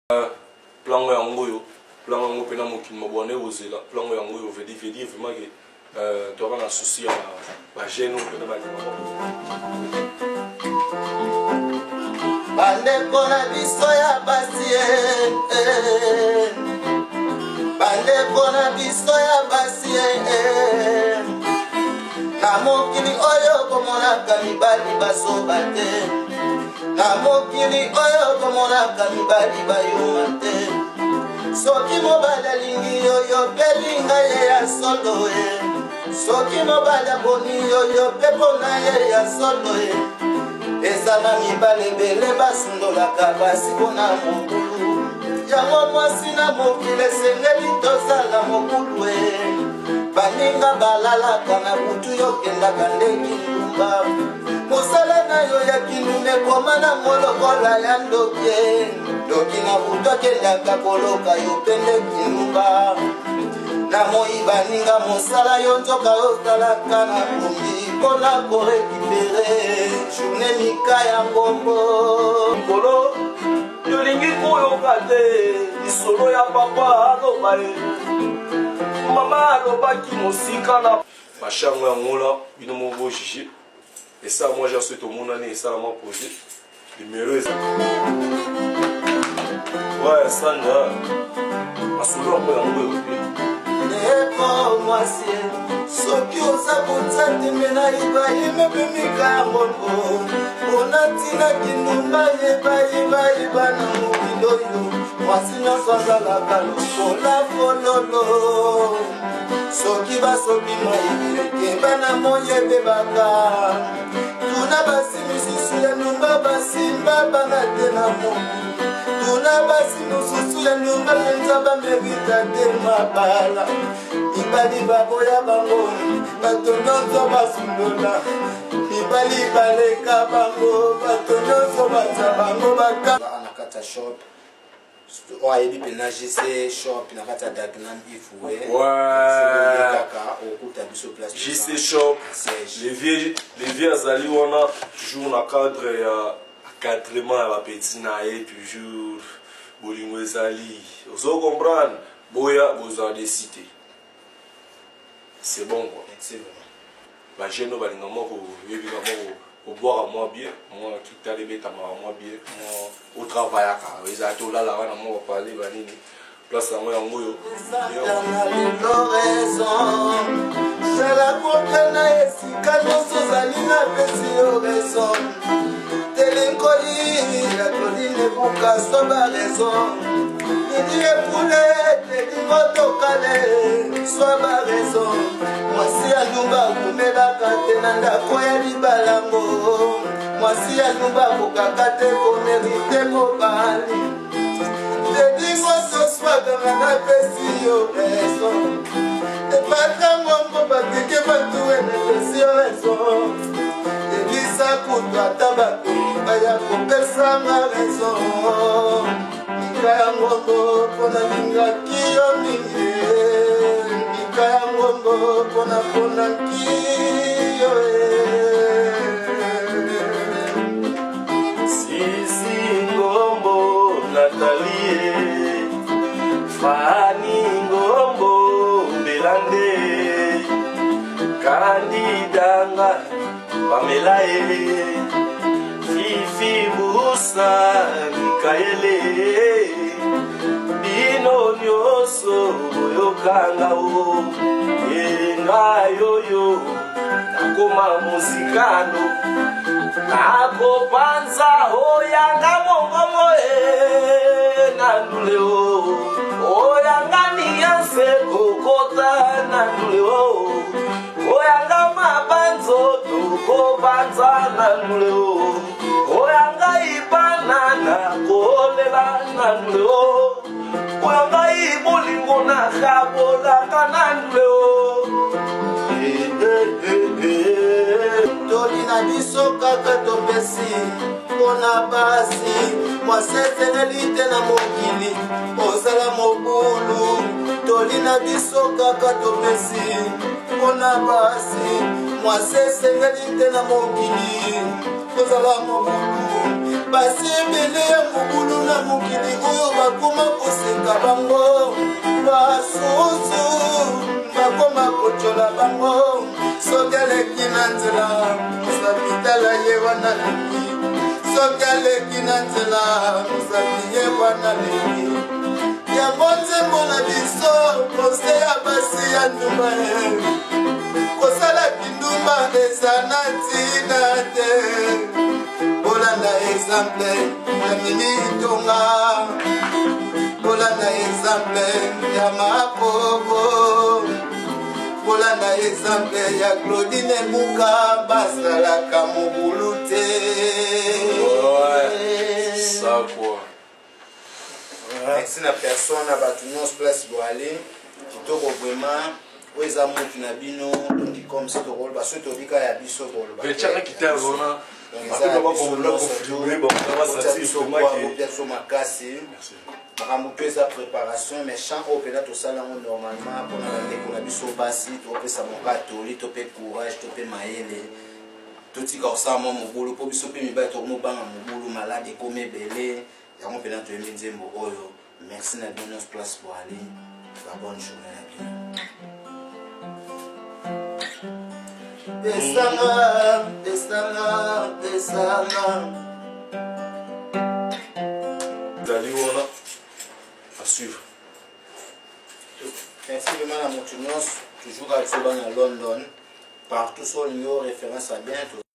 Plan yango oyo, plan yango mpe na mokili mobwana ekozela plan yango oyo, veut dire vraiment que toyaka na souci ya bajeune oyo mpena balingaka. Bandeko na biso ya basi, eh, bandeko na biso ya basi, eh, na mokili oyo komonaka mibali bazoba te, na mokili oyo komonaka mibali bayuma te. Soki mobali alingi yo, yo mpe linga ye ya solo ye. Soki mobali aboni yo, yo mpe mpona ye ya solo ye. Eza na mibali ebele basundolaka basi mpona mobulu yango. Mwasi na mokili esengeli tozala mobulu e. Baninga balalaka na butu, yokendaka nde kindumba. Mosala na yo ya kindumba ekoma nango lokola ya ndoki e. Ndoki na butu akendaka koloka yo mpe nde kindumba na moi. Baninga mosala yo nzoka osalaka na kombi mpona korécupérer journée mika ya ngombo. Likolo tolingi koyoka te lisolo ya papa aloba ye, mama alobaki mosika na bashango yango la bino moko bojuge. Esala mwa genre soki tomonani, esala mwa pose numero eza. Ouais, Sandra, masolo yango yango oyo te. Ndeko mwasi, soki oza kotia tembe na Ibrahime mpe mika ya ngombo mpona ntina kindumba, yebayebayeba na mokili oyo mwasi nyonso azalaka lokola fololo. Soki basopi mai, keba na moi ebebaka. Tuna basi misusu ya ndumba basimba bana te na mokili. Tuna basi mosusu ya ndumba mpenza bamerita te mabala. Mibali baboya bango, bato nyonso basundola. Mibali baleka bango, bato nyonso batya bango baka na kati ya shop oyo ayebi mpena JC Shop na kati ya Dagenham Ifue. Kaka okuta biso place. JC Shop. Siège. Le vieux azali wana toujours na cadre ya encadrement ya bapeti na ye. Toujours bolingo ezali, ozo comprendre, boya bozwa desi te, c'est bon quoi. Merci vraiment. Bajeune oyo balinga mwa koyebika mwa kobwaka mwa bien, mwa kitala ebetamaka mwa bien, mwa otravaillaka ezala te, olalaka na mwa bapale banini, place yango yango oyo. Satana lelo raison zala kokana esika nyonso ozali, napesi yo raison. Telenkoli ya Claudine Buka soba raison, Lidi Epule telingo tokale soba raison. Mwasi ya ndumba akumelaka te na ndako ya libalango. Mwasi ya ndumba akokaka te komériter mobali. Tedingo soswakanga, napesi yo raison. Epatra ngongo bateke bato, napesi yo raison. Elisa kutu ata bato baya kopesanga raison. Mika ya ngongo mpona lingaki yo mingi, mika ya ngongo mpona ponaki yo. Sisi Ngombo, Natalie, Fani Ngombo, Belande, Kandidanga, Pamela e, Fifi Busa, Mikaele, bino nyonso boyokanga o engai oyo nakoma mozikano, nakopanza oyanga mongongo e na ndule o oyanga nianse kokota na ndule o oyanga mabanzo tokobanza na ndule o oyanga ibanana kolela na ndule o oyo ngai bolingo nakabolaka na ndule o. Toli na biso kaka topesi mpona basi: mwasi esengeli te na mokili ozala mobulu. Toli na biso kaka topesi mpona basi: mwasi esengeli te na mokili ozala mobulu. Basi ebele ya mobulu na mokili oyo bakoma koseka bango, basusu bakoma kotyola bango. Soki aleki na nzela, mosapi tala ye wana leki. Soki aleki na nzela, mosapi ye wana leki. Yango nzembo na biso, kose ya basi ya ndumba eh. Kosala kindumba eza na ntina te. Bolanda exemple ya Mimi Tonga, bolanda exemple ya Makoko, bolanda exemple ya Claudine Muka, basalaka mobulu te. Ouais, ça quoi. Merci na personne na bato nyonso place boale kitoko vraiment. Oyo eza mutu na bino, donc comme si tokoloba soki tobika ya biso koloba Mais tiaka guitare wana. Donc eza ya biso nyonso, totia biso kwa bopia biso makasi. Makambo mpe eza préparation, mais chant oyo mpenza tosala yango normalement mpona bandeko na biso basi. Topesa moka toli, to mpe courage, to mpe mayele, totika kosala mwa mobulu, mpo biso mpe mibali tokomobanga mobulu, malade ekomi ebele. Yango mpenza toyembi nzembo oyo. Merci na bino nyonso place boale. Ba bonne journée na bino. Pesanga, pesanga, pesanga. Ezali wana à suivre. Merci vraiment na moto nyonso toujours kaka biso bana London partout. So olingi o référence ya bien.